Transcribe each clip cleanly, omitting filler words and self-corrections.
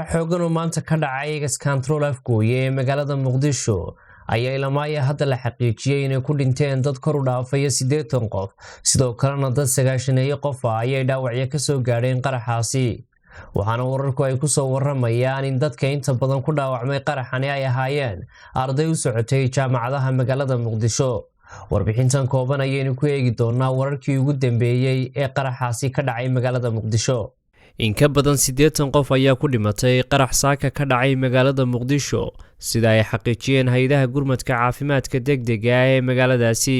Qarax xoogan oo maanta ka dhacay Ex Control Afgooye ee magaalada Muqdisho ayaa ilamaaya hadda la xaqiijiyey inay ku dhinteen dad kor u dhaafaya 80 qof. Sidoo kalena dad 90-eeyo qof ah ayay dhaawacyo kasoo gaadheen qaraxaasi, waxaana wararku ay kusoo waramayaan in dadka inta badan ku dhaawacmay qaraxani ay ahaayeen arday u socotay jaamacadaha magaalada Muqdisho. Warbixintan kooban ayaynu ku eegi doonaa wararkii ugu dambeeyey ee qaraxaasi ka dhacay magaalada Muqdisho. In ka badan 80 qof ayaa ku dhimatay qarax saaka ka dhacay magaalada Muqdisho, sida ay xaqiijiyeen hay-adaha gurmadka caafimaadka degdega ah ee magaaladaasi.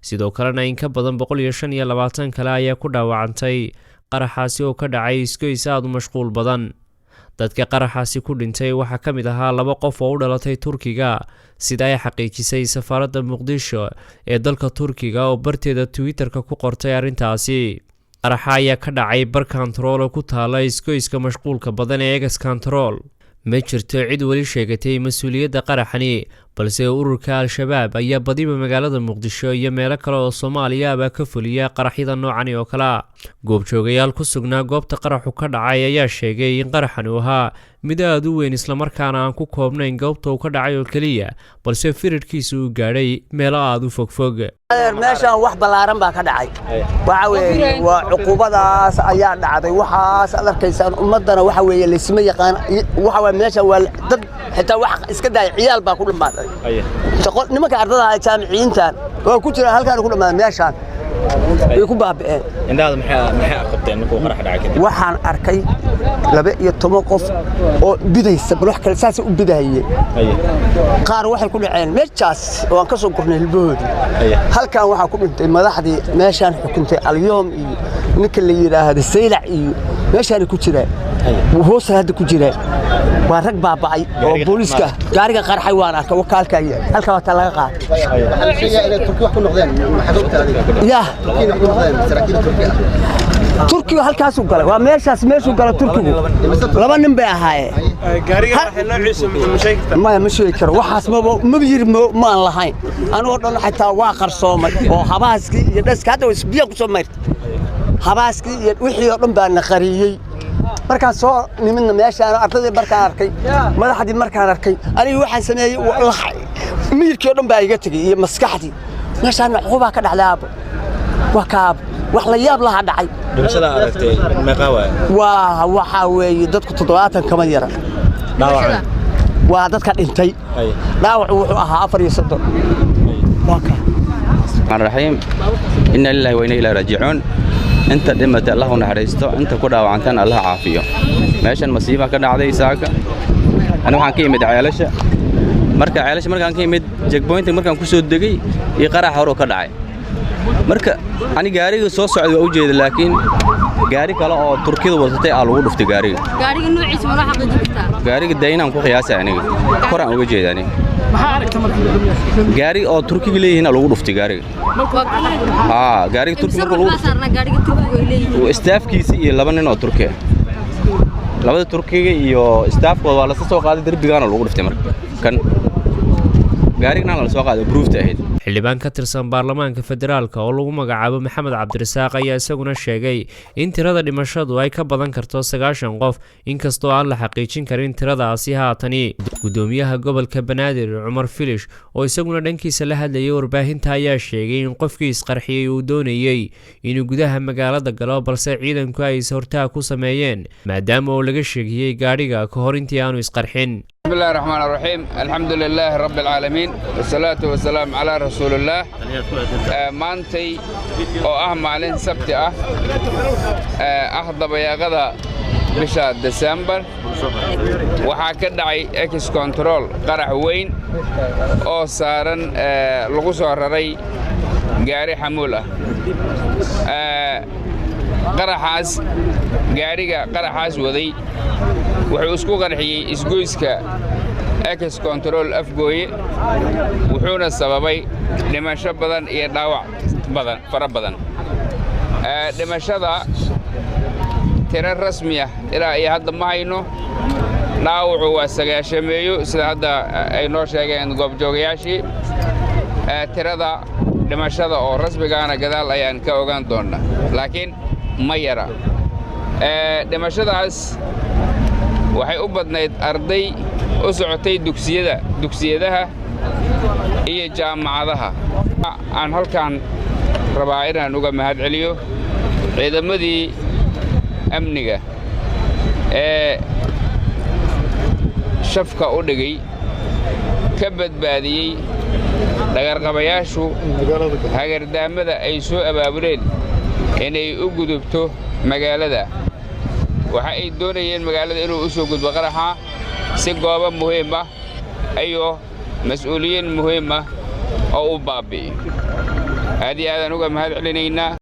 Sidoo kalena in ka badan 125 kale ayaa ku dhaawacantay qaraxaasi oo ka dhacay isgoys aada u mashquul badan. Dadka qaraxaasi ku dhintay waxaa ka mid ahaa laba qof oo u dhalatay Turkiga, sida ay xaqiijisay safaaradda Muqdisho ee dalka Turkiga oo barteeda Twitter-ka ku qortay arrintaasi. Qaraxa ayaa ka dhacay bar kontarool oo ku taala isgoyska mashquulka badan ee Ex Control. Ma jirto cid weli sheegatay mas-uuliyadda qaraxani, balse ururka Al-Shabaab ayaa badiba magaalada Muqdisho iyo meelo kale oo Soomaaliya ba ka fuliya qaraxyada noocani oo kale a. Goobjoogayaal ku sugnaa goobta qaraxu ka dhacay ayaa sheegay in qaraxani uu ahaa mid aada u weyn, islamarkaana aan ku koobnayn goobta uu ka dhacay oo keliya, balse firidhkiisa uu gaadhay meelo aada u fogfog. Meeshaan wax ballaaran baa ka dhacay. Waxa weeye waa cuqubadaas ayaa dhacday. Waxaas aad arkaysaan ummaddana waxa weeye laysma yaqaan. Waxa waye meesha waa dad xitaa wax iska daaya, ciyaal baa ku dhammaaday. Shaqo nimanka ardada ah, jaamiciyiintan waa ku jiraan halkaan, ku dhammaaday meeshaan way ku baaba'een. Indhahaada maxay qabteen markuu qarax dhacay kadib? Waxaan arkay 12 qof oo bidaysa, bal wax kale saasay u bidahayeen. Qaar waxay ku dhaceen meeshaas oo aan ka soo gurnay hilbahoodii. Halkan waxaa ku dhintay madaxdii meeshaan xukuntay, Alyoom iyo ninka la yidhaahdo Saylac, iyo meeshaanay ku jiraan, hoosta hadda ku jiraan. Waa rag baaba'ay oo booliiska. Gaariga qarxay waan arkay, wakaalkaa yahay halkaa, waa taa laga qaaday. Ya Turkiga halkaasuu galay, waa meeshaas meeshuu galay Turkigu. Laba nin bay ahaayeen. Maya, ma sheegi karo waxaas. Maba yiri maan lahayn anigoo dhan xataa waa qarsoomay oo habaaskii iyo dhaska hadda biyo ku soo mayrtay, habaaskii iyo wixii oo dhan baa na qariyey. Markaan soo nimidna meeshaan, ardaydii markaan arkay, madaxdii markaan arkay, anigi waxaan sameeyey miyirkii oo dhan baa iga tegey iyo maskaxdii. Meeshaan cuqubaa ka dhacday, aabo, waa kaabo wax la yaab lahaa dhacay. Dhimashada aragtay meeqaa waaye? Waa waxaa weeye dadku 70 kama yara. Dhaawaca? Waa dadka dhintay. Dhaawacu wuxuu ahaa 34, waa kaa. Raxiim, inna lillahi wa inna ilaihi raajicuun. Inta dhimatay Allah u naxariisto, inta ku dhaawacantana Allah caafiyo. Meeshan masiiba ka dhacday saaka. Ani waxaan ka imid Ceelasha. Marka Ceelasha markaan ka imid, checkpointa markaan ku soo degay iyo qarax hore ka dhacay. Marka ani gaariga soo socday waa u jeeda, laakiin gaari kale oo Turkida wadatay aa lagu dhuftay gaariga. Gaariga noociisa ma noo xaqiijin kartaa? Gaariga daynaan ku qiyaasay aniga, koraan uga jeeda aniga. Maxaa aragta marka? Gaari oo Turkiga leeyihiin lagu dhuftay gaariga. Haa, gaariga Turkiga marka lagu dhuftay gaariga Turkiga ay leeyihiin. Staafkiisa iyo laba nin oo Turki ah, labada Turkiga iyo staafkooda waa lasa soo qaaday, derbigaana lagu dhuftay. Marka kan gaarigana la soo qaaday proofta ahayd. Xildhibaan ka tirsan baarlamaanka federaalka oo lagu magacaabo Maxamed Cabdirasaaq ayaa isaguna sheegay in tirada dhimashadu ay ka badan karto 90 qof, inkastoo aan la xaqiijin karin tiradaasi haatani. Gudoomiyaha gobolka Banaadir Cumar Filish oo isaguna dhankiisa la hadlayay warbaahinta ayaa sheegay in qofkii isqarxiyey uu doonayey inuu gudaha magaalada galo, balse ciidanku ay is-hortaag ku sameeyeen maadaama uu laga sheegiyey gaadhiga ka hor intii aanu isqarxin. بسم الله الرحمن الرحيم، الحمد لله رب العالمين، والصلاة والسلام على رسول الله. Maantay oo ah maalin Sabti ah, ah dabayaaqada bisha Desembar, waxaa ka dhacay Ex Control qarax weyn oo saaran lagu soo raray gaari xamuul ah. Qaraxaas, gaariga qaraxaas waday wuxuu isku qarxiyey isgoyska Ex Control Afgooye, wuxuuna sababay dhimasho badan iyo dhaawac badan, fara badan. Dhimashada tiro rasmi ah ilaa iyo hadda ma hayno. Dhaawacu waa 90-meeyo, sida hadda ay noo sheegeen goobjoogayaashii. Tirada dhimashada oo rasmigaana gadaal ayaan ka ogaan doonnaa, laakiin ma yara dhimashadaas. Waxay u badnayd arday u socotay dugsiyada, dugsiyadaha iyo jaamacadaha. Aan halkaan rabaa inaan uga mahad celiyo ciidamadii amniga ee shafka u dhigay, ka badbaadiyey dhagarqabayaashu hagardaamada ay soo abaabuleen inay u gudubto magaalada. Waxa ay doonayeen magaalada inuu u soo gudbo qaraxa si goobo muhiim ah iyo mas'uuliyiin muhiim ah oo u baabbi'iyo. Aad iyo aadaan uga mahad celinaynaa.